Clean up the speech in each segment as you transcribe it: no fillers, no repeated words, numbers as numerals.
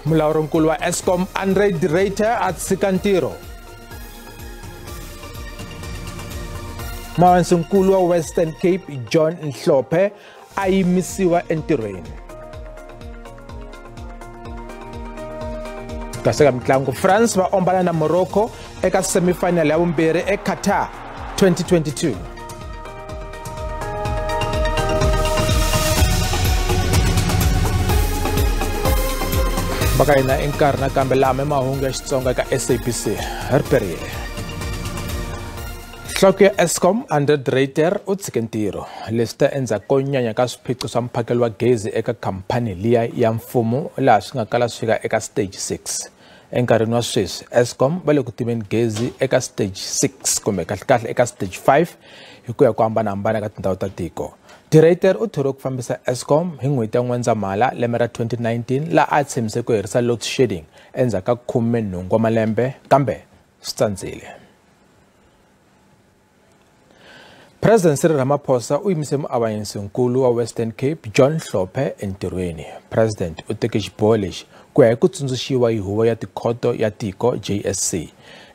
Mulawurinkulu wa Eskom Andre de Ruyter a tshika ntirho. Muavanyisinkulu wa Western Cape John Hlophe a yimisiwa entirhweni. Kasi ka mitlangu, France va ombana na Morocco eka semifinal ya vumbirhi eQatar 2022. Va ka hina i nkarhi nakambe lama i mahungu ya Xitsonga eka SABC ri perile. Nhloko ya Eskom Andre de Ruyter u tshike ntirho. Leswi ta endzhaku ko nyanya ka swiphiqo swa mphakelo wa gezi eka khamphani liya ya mfumo laha swi nga kala swi fika eka stage 6. Enkarhini wa sweswi Eskom va le ku timeni gezi eka stage 6 kumbe kahlekahle eka stage 5 hi ku ya ku hambanahambana ka tindhawu ta tiko. De Ruyter u thoriwe ku fambisa Eskom hi n'hweti ya N'wendzamhala lembe ra 2019 laha a tshembise ku herisa load shedding endzhaku ka 18 wa malembe kambe swi tsandzile. President Cyril Ramaphosa u yimise muavanyisinkulu wa Western Cape John Hlophe entirhweni. President u teke xiboho lexi ku ya hi ku tsundzuxiwa hi huvo ya tikhoto ya tiko JSC.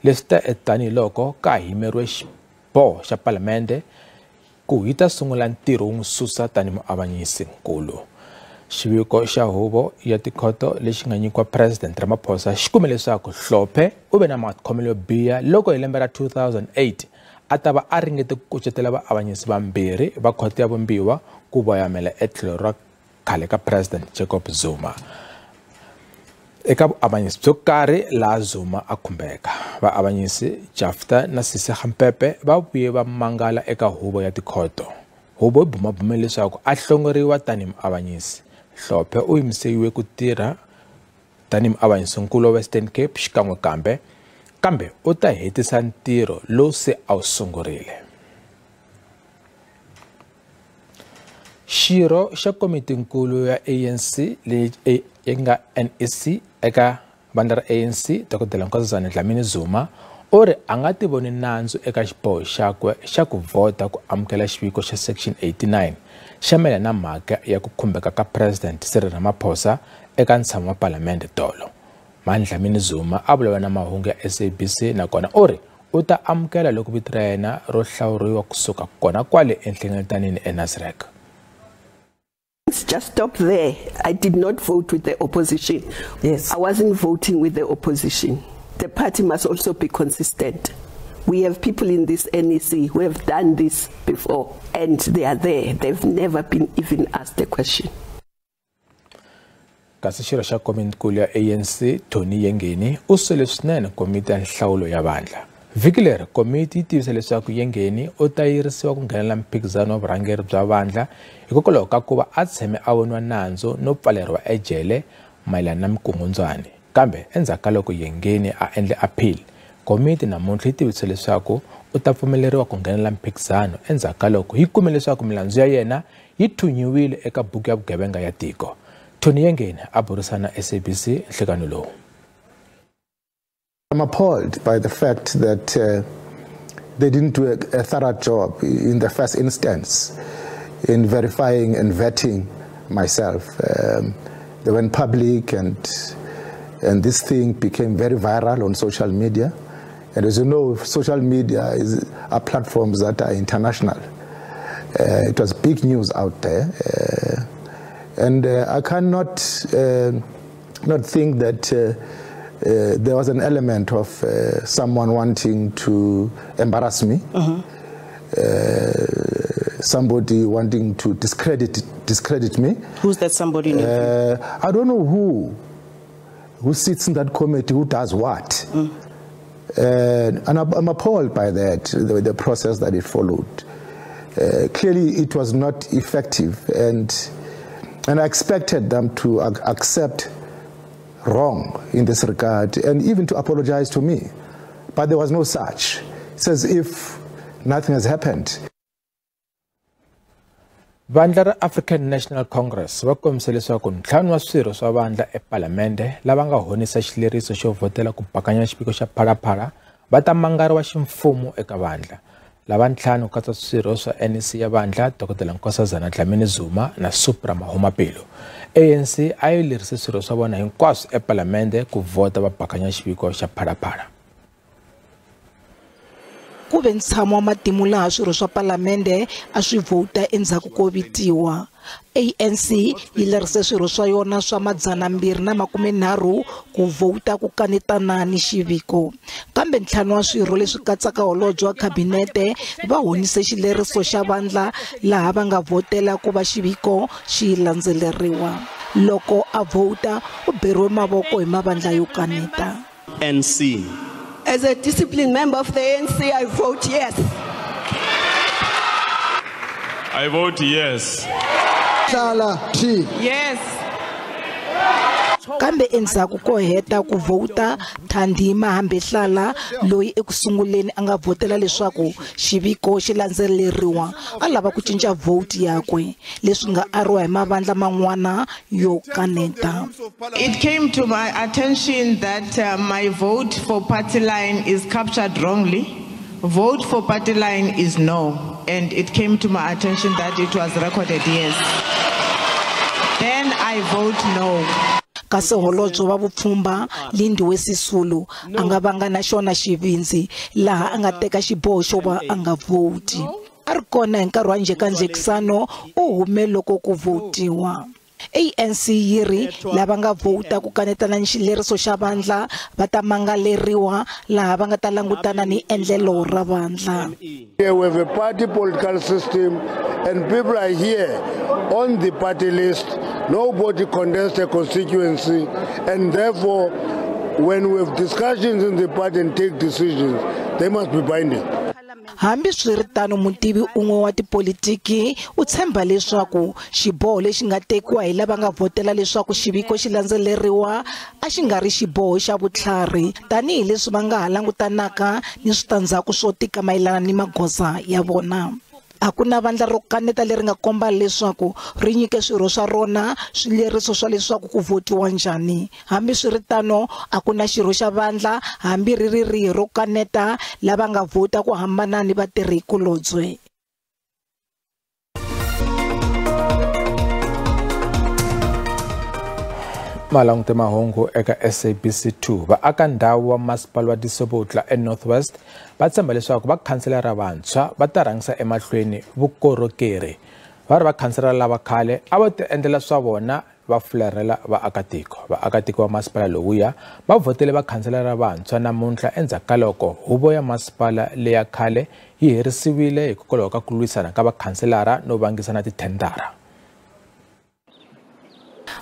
Leswi ta tanihiloko ka ha yimeriwe xiboho xa palamende ku hi ta sungula ntirho wu n'wi susa tanihi muavanyisinkulu. Xiviko xa huvo ya tikhoto lexi nga nyikiwa President Ramaphosa xi kume leswaku Hlophe u ve na makhomelo yo biha loko hi lembe ra 2008 a ta va a ringete ku kucetela vaavanyisi vambirhi va khoto ya vumbiwa ku voyamela etlhelo ra khale ka President Jacob Zuma. Eka vuavanyisi byo karhi laha Zuma a khumbeka, vaavanyisi Jafta na Sisi Khampepe va vuye va mangala eka huvo ya tikhoto. Huvo yi bumabumele leswaku a hlongoriwa tanihi muavanyisi. Hlophe u yimisiwe ku tirha tanihi muavanyisinkulu wa Western Cape xikan'we kambe u ta hetisa ntirho lowu se a wu sungurile. Xirho xa komitinkulu ya ANC leyi yi nga NEC eka vandla ra ANC Dr. Nkosazana Dlamini Zuma u ri a nga tivoni nandzu eka xiboho xakwe xa ku vhota ku amukela xiviko xa Section 89 xa mayelana na mhaka ya ku khumbeka ka President Cyril Ramaphosa eka ntshamo wa palamende tolo. Dlamini Zuma a vulavula na mahungu ya SABC nakona u ri u ta amukela loko vito ra yena ro hlawuriwa kusuka kona kwale enhlengeletanini eNasrec. Just stop there. I did not vote with the opposition. Yes. I wasn't voting with the opposition. The party must also be consistent. We have people in this NEC who have done this before, and they are there. They've never been even asked a question. Kasi xirho xa komitinkulu ya ANC Tony Yengeni u sole swinene komiti ya nhlawulo ya vandla. Vhiki leri komiti yi tivise leswaku Yengeni u ta yirisiwa ku nghenela mphikizano wa vurhangeri bya vandla hikokwalaho ka ku va a tshame a voniwa nandzu no pfaleriwa ejele mayelana na mikungundzwani. Kambe endzhaku ka loko Yengeni a endle appeal, komiti namuntlha yi tivise leswaku u ta pfumeleriwa ku nghenela mphikizano endzhaku ka loko yi kume leswaku milandzu ya yena yi thunyiwile eka buku ya vugevenga ya tiko. Tony Yengeni a burisana na SABC nhlekano lowu. I'm appalled by the fact that they didn't do a thorough job in the first instance in verifying and vetting myself. They went public and this thing became very viral on social media. And as you know, social media are platforms that are international. It was big news out there. And I cannot not think that there was an element of someone wanting to embarrass me, somebody wanting to discredit me. Who's that somebody? I don't know who sits in that committee, who does what. And I'm appalled by that, the process that it followed. Clearly, it was not effective, and I expected them to accept wrong in this regard and even to apologize to me. But there was no such. It's as if nothing has happened. Vandla ra African National Congress va kombise leswaku ntlhanu wa swirho swa vandla epalamende lava nga honisa xileriso xo vhotela ku bakanya xiviko xa Phalaphala va ta mangariwa ximfumo eka vandla. Lava ntlhanu ku katsa swirho swa NEC ya vandla Dr. Nkosazana Dlamini Zuma na Supra Mahumapelo. ANC a yi lerise swirho swa vona hinkwaswo epalamende ku vhota va bakanya xiviko xa Phalaphala. Ku ve ntshamo wa matimu laha swirho swa palamende a swi vhota endzhaku ko vitiwa. ANC yi lerise swirho swa yona swa 230 ku vhota ku kanetana ni xiviko. Kambe ntlhanu wa swirho leswi katsaka holobye wa khabinete va honise xileriso xa vandla laha va nga vhotela ku va xiviko xi landzeleriwa. Loko a vhota u beriwe mavoko hi mavandla yo kaneta. NC. As a disciplined member of the ANC, I vote yes. I vote yes. T. Yes. Kambe endzhaku ko heta ku vhota, Thandi Mahambehlala loyi ekusunguleni a nga vhotela leswaku xiviko xi landzeleriwa a lava ku cinca vote yakwe leswi nga ariwa hi mavandla man'wana yo kaneta. It came to my attention that my vote for party line is captured wrongly. Vote for party line is no, and it came to my attention that it was recorded yes. Then I vote no. Kasi holobye wa vupfhumba Lindiwe Sisulu a nga vanga na xona xivindzi laha a nga teka xiboho xo va a nga vhoti. A ri kona hi nkarhi wa njhekanjhekisano u hume loko ku vhotiwa. ANC yi ri lava nga vhota ku kanetana ni xileriso xa vandla va ta mangaleriwa laha va nga ta langutana ni endlelo ra vandla. We have a party political system and people are here on the party list. Nobody contests a constituency, and therefore when we have discussions in the party and take decisions, they must be binding. Hambiswiritano mutivi un'we wa tipolitiki u tshemba leswaku xiboho lexi nga tekiwa hi lava nga vhotela leswaku xiviko xi landzeleriwa a xi nga ri xiboho xa vutlhari tanihileswi va nga ha langutanaka ni switandzhaku swo tika mayelana ni magoza ya vona. A ku na vandla ro kaneta leri nga komba leswaku ri nyike swirho swa rona swileriso swa leswaku ku vhotiwa njhani. Hambiswiritano a ku na xirho xa vandla hambi ri ri rihi ro kaneta lava nga vhota ku hambana ni vatirhikulobye. Malangute mahungu eka SABC 2 vaaka ndhawu wa masipala wa Ditsobotla eNorth West va tshemba leswaku vakhanselara vantshwa va ta rhangisa emahlweni vukorhokeri. Va ri vakhanselara lava khale a va ti endlela swa vona va fularhela vaakatiko. Vaakatiko va masipala lowuya va vhotele vakhanselara vantshwa namuntlha endzhaku ka loko huvo ya masipala leya khale yi herisiwile hikokwalaho ka ku lwisana ka vakhanselara no vangisana tithendara.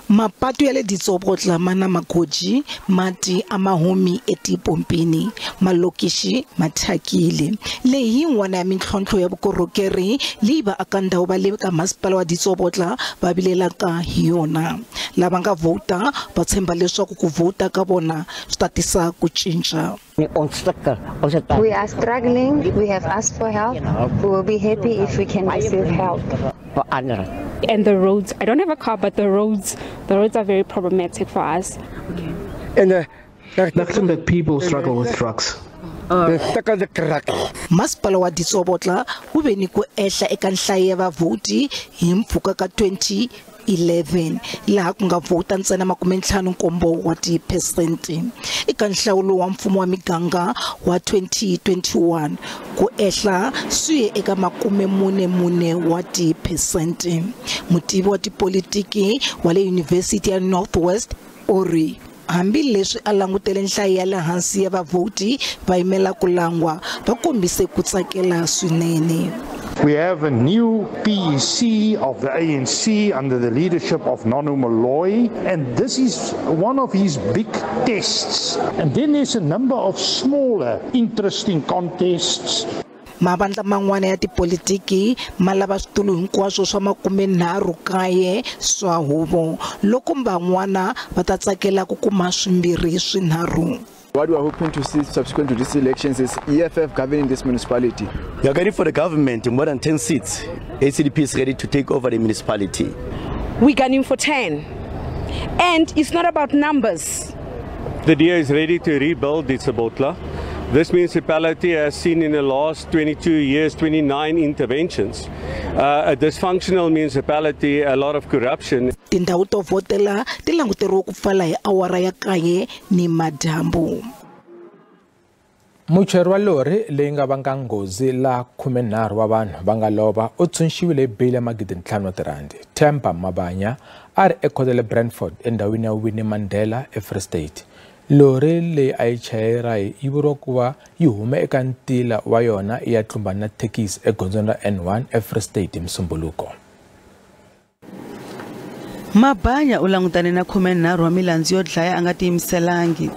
Mapatu ya le Ditsobotla ma na magoji, mati a ma humi etipompini, malokixi ma thyakile. Leyi yin'wana ya mintlhontlho ya vukorhokeri leyi vaakandhawu va le ka masipala wa Ditsobotla va vilelaka hi yona. Lava nga vhota va tshemba leswaku ku vhota ka vona swi ta tisa ku cinca. We are struggling. We have asked for help. We will be happy if we can receive help. And the roads, I don't have a car, but the roads are very problematic for us. Okay. Luxembourg people struggle with drugs. Masipala wa Ditsobotla wu ve ni ku ehla eka nhlayo ya vavhoti hi mpfhuka ka 2011 laha ku nga vhota ntsena 57 wa tiphesente. Eka nhlawulo wa mfumo wa miganga wa 2021 ku ehla swi ye eka 44 wa tiphesente. Mutivi wa tipolitiki wa le University ya North West u ri hambileswi a langutele nhlayo ya le hansi ya vavhoti va yimela ku langwa va kombise ku tsakela swinene. We have a new PEC of the ANC under the leadership of Nono Malloy, and this is one of his big tests. And then there's a number of smaller, interesting contests. Mavandla man'wana ya tipolitiki ma lava switulu hinkwaswo swa 39 swa huvo, loko van'wana va ta tsakela ku kuma swimbirhi swinharhu. What we are hoping to see subsequent to these elections is EFF governing this municipality. We are ready for the government in more than 10 seats. ACDP is ready to take over the municipality. We're gunning for 10. And it's not about numbers. The DA is ready to rebuild Ditsobotla. This municipality has seen in the last 22 years 29 interventions. A dysfunctional municipality, a lot of corruption. Tindhawu to vhotela ti languteriwe ku pfala hi awara ya 9 ni madyambu. Muchayeri wa lori leyi nga vanga nghozi la 13 wa vanhu va nga lova u tshunxiwile hi beyili ya 5,000 wa tirhandi. Themba Mabanya a ri ekhoto le Brandfort endhawini ya Winnie Mandela eFree State. Lori leyi a yi chayela yi vuriwa ku va yi hume eka ntila wa yona ya tlumbana na thekisi egondzweni ra N1 eFree State hi Musumbuluko. Mabanya u langutane na 13 wa milandzu yo dlaya a nga tiyimiselangi.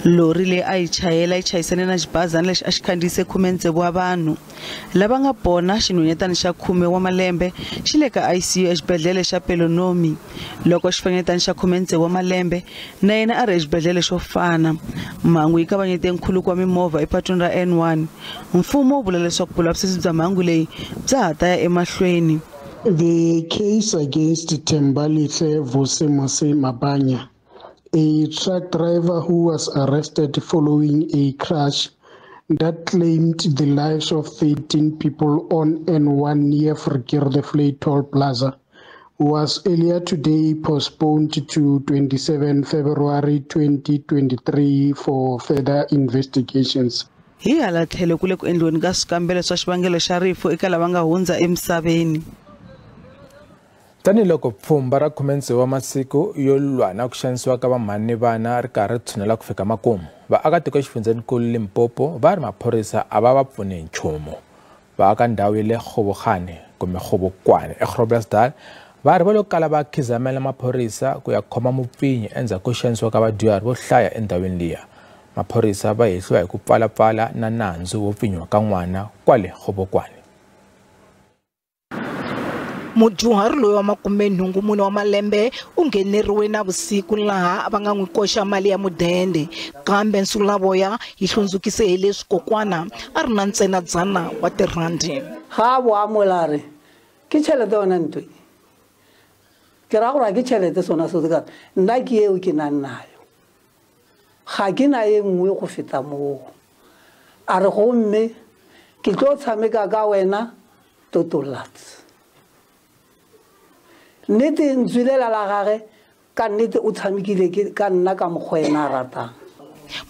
Lori leyi a yi chayela yi chayisane na xibazana lexi a xi khandziyise 16 wa vanhu. Lava nga pona xinhwanyetana xa 10 wa malembe xi le ka ICU exibedhlele xa Pelonomi, loko xifanyetana xa 16 wa malembe na yena a ri exibedhlele xo fana. Mhangu yi kavanyete nkhuluko wa mimovha epatwini ra N1. Mfumo wu vula leswaku vulavisisi bya mhangu leyi bya ha ta ya emahlweni. The case against Thembalihle Vusimuzi Mabanya, a truck driver who was arrested following a crash that claimed the lives of 13 people on N1 near Verkeerdevlei Toll Plaza, was earlier today postponed to 27 February 2023 for further investigations. Hi hala tlhelo ku le ku endliweni ka swikambelo swa xivangelo xa rifu eka lava nga hundza emisaveni. Tanihiloko pfhumba ra 16 wa masiku yo lwa na ku xanisiwa ka vamhani ni vana ri karhi ri tshunela ku fika makumu, vaakatiko exifundzhenikulu Limpopo va ri maphorisa a va va pfuni hi nchumu. Vaaka ndhawu ya le Kgobogane kumbe Kgobokwane eGroblersdal va ri va lo kala va khizamela maphorisa ku ya khoma mupfinyi endzhaku ko xanisiwa ka vadyuhari vo hlaya endhawini liya. Maphorisa va hehliwa hi ku pfalapfala na nandzu wo pfinyiwa ka n'wana kwale Kgobokwane. Mudyuhari loyi wa 84 wa malembe u ngheneriwe na vusiku laha va nga n'wi koxa mali ya mudende, kambe nsulavoya yi hlundzukise hi leswi kokwana a ri na ntsena 100 wa tirhandi. Ga bo amolare ke tšhelete yona ntwe ke ra gore a ke tšhelete sona se ka nna ke eo ke nang nayo, ga ke na e nngwe go feta moo. A re gomme ke tlo tshameka ka wena totolats. Nnete ntswilela la gage ka nnete o tshamekile ke ka nna ka mokgwa ena a ratang.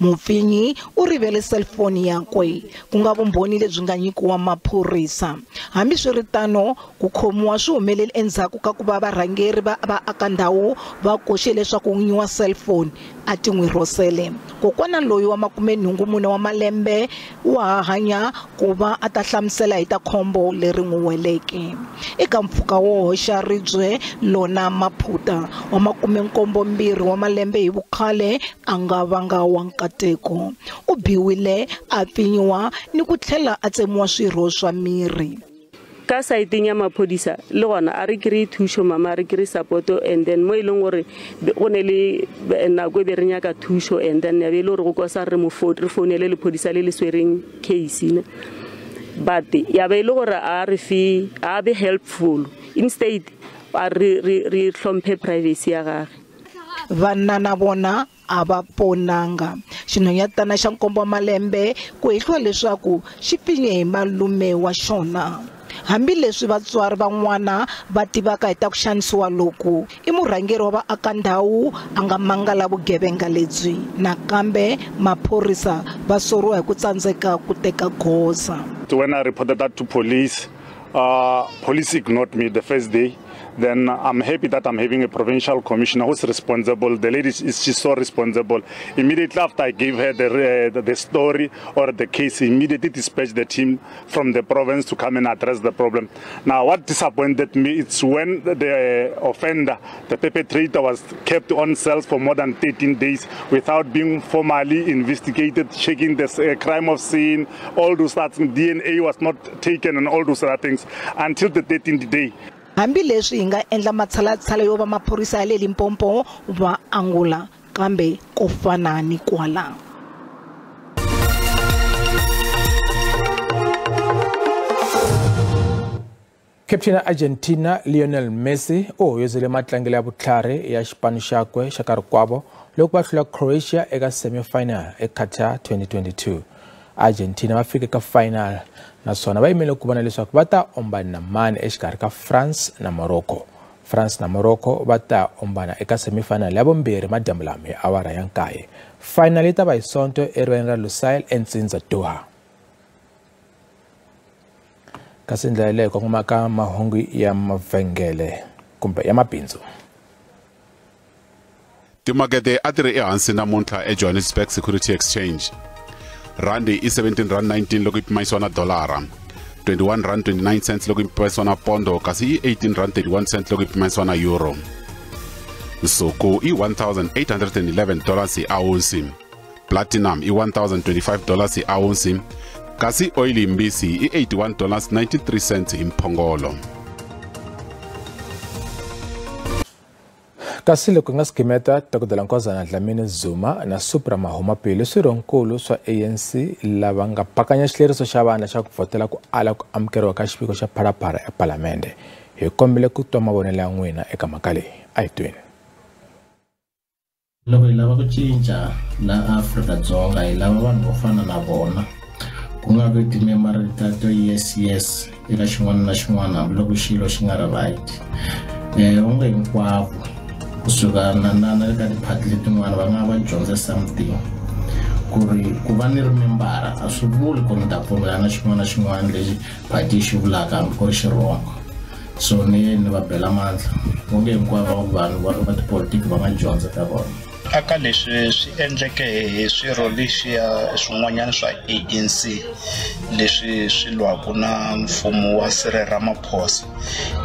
Mupfinyi u rivele cellphone yakwe ku nga vumbhoni lebyi nga nyikiwa maphorisa. Hambiswiritano, ku khomiwa swi humelele endzhaku ka ku va varhangeri va vaakandhawu va koxe leswaku n'winyi wa cellphone a ti n'wi rhosele. Kokwana loyi wa 84 wa malembe wa ha hanya ku va a ta hlamusela hi ta khombo leri n'wi weleke. Eka mpfhuka wo hoxa ribye lona Maphuta wa 72 wa malembe hi vukhale a nga vanga wa nkateko. U biwile, a pfinyiwa ni ku tlhela a tsemiwa swirho swa miri. Ka saeteng ya maphodisa le gona a re kry thušo mama, a re kry support-o, and then mo e leng gore go ne le nako e be re nyaka thušo, and then ya be e le gore go kosa re founele lephodisa le le swereng case ne, but ya be e le gore a re fe a be helpful, instead a re hlomphe privacy ya gage. Vanna na vona a va ponanga. Xinhwanyatana xa 7 wa malembe ku hehliwa leswaku xi pfinye hi malume wa xona. Hambileswi vatswari van'wana va tivaka hi ta ku xanisiwa loku, i murhangeri wa vaakandhawu a nga mangala vugevenga lebyi. Nakambe maphorisa va soriwa hi ku tsandzeka ku teka goza. When I reported that to police, police ignored me the first day. Then I'm happy that I'm having a provincial commissioner who's responsible. The lady is she's so responsible. Immediately after I gave her the story or the case, immediately dispatched the team from the province to come and address the problem. Now, what disappointed me is when the offender, the perpetrator, was kept on cells for more than 13 days without being formally investigated, checking the crime of scene, all those things, DNA was not taken and all those other things until the 13th day. Hambileswi hi nga endla matshalatshala yo va maphorisa ya le Limpopo va angula kambe ko fana ni kwala. Captain ya Argentina Lionel Messi u hoyozele matlangelo ya vutlhari ya xipano xakwe xa karikwavo loko va hlula Croatia eka semi-final eQatar 2022. Argentina va fike ka final naswona va yimele ku vona leswaku va ta ombana na mani exikarhi ka France na Morocco. France na Morocco va ta ombana eka semifinal ya vumbirhi madyambu lama hi awara ya 9. Final yi ta va hi Sonto erivaleni ra Lusail entsindza Doha. Kasi ndlela leyi kongomaka mahungu ya mavhengele kumbe ya mabindzu. Timakete a ti ri ehansi namuntlha eJohannesburg Security Exchange. Randi i R17.19 loko yi pimanisiwa na dolara, R21.29 loko yi pimanisiwa na pondo, kasi i R18.31 loko yi pimanisiwa na euro. Nsuku i $1,811 hi ounce, platinum i $1,025 hi ounce, kasi oyili yimbisi i $81.93 hi mphongolo. Kasi loko nga skimeta Dr. Nkosazana Dlamini Zuma na Supra Mahumapelo swirhonkulu swa ANC lava nga bakanya xileriso xa vana xa ku vhotela ku ala ku amukeriwa ka xiviko xa Phalaphala ePalamende. Hi kombele ku twa mavonelo ya n'wina eka mhaka leyi. A hi tweni. Loko hi lava ku cinca la Afrika-Dzonga hi lava vanhu vo fana na vona, ku nga vi timemari ta to yes yes eka xin'wana na xin'wana hambiloko xilo xi nga ri right. Onge hinkwavo kusuka na na le ka tiphati letin'wana va nga va dyondza something ku ri ku va ni ri membara a swi vuli ku ni ta pfumela na xin'wana na xin'wana lexi phati yi xi vulaka hambi ku ri xirhongo. So ni va bela mandla onge hinkwavo vanhu va tipolitiki va nga dyondza ka vona. Aka leswi swi endleke hi swirho leswiya swin'wanyana swa ANC leswi swi lwaka na mfumo wa Cyril Ramaphosa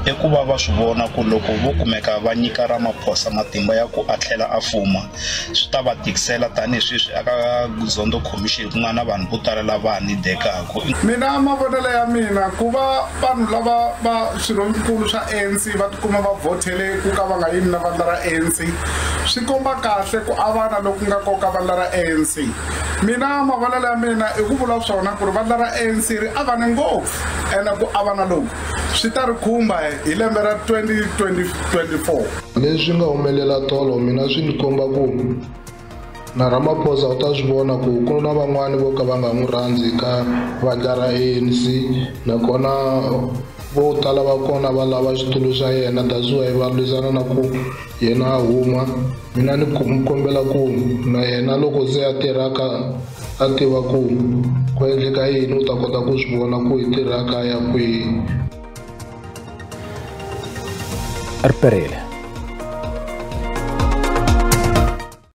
i ku va va swi vona ku loko vo kumeka va nyika Ramaphosa matimba ya ku a tlhela a fuma swi ta va tikisela tanihi sweswi aka Zondo Commission ku nga na vanhu vo tala lava nidekaka. Mina mavonelo ya mina ku va vanhu lava va swirhonkulu swa ANC va tikuma va vhotele ku ka va nga yimi na vandla ra ANC swi komba kahle ku avana loku nga koka vandla ra ANC. Mina mavonelo ya mina i ku vula swona ku ri vandla ra ANC ri avane ngopfu ene ku avana loku swi ta ri khumba hi lembe ra 2024. Leswi nga humelela tolo mina swi ni komba ku na Ramaphosa u ta swi vona ku ku na van'wani vo ka va nga n'wi rhandzi ka vandla ra ANC nakona vo tala va kona va lava xitulu xa yena, that's why va lwisana na ku yena a huma. Mina ni kombela ku na yena loko se a tirhaka a tiva ku ku endleka yini u ta kota ku swi vona ku hi tirhaka ya kwihi. Ri perile.